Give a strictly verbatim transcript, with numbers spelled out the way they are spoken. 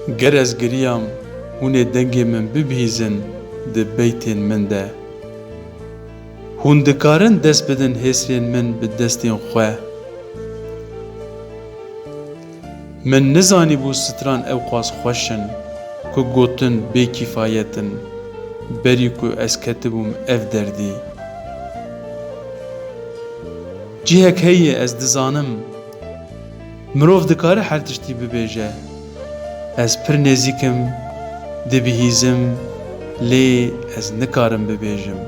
Ger ez giriyam, hûn ê dengê min bibihîzin di beytên min de. Hûn dikarin dest bidin hêsrên min bi destên xwe. Min nizanîbû stran ewqas xweş in, ku gotin bêkîfayet in, berî ku ez ketibûm ev derdî. Cihek heye ez dizanim, mirov dikare her tiştî bibêje. Ez pir nêzîk im, dibihîzim, lê ez nikarim bibêjim.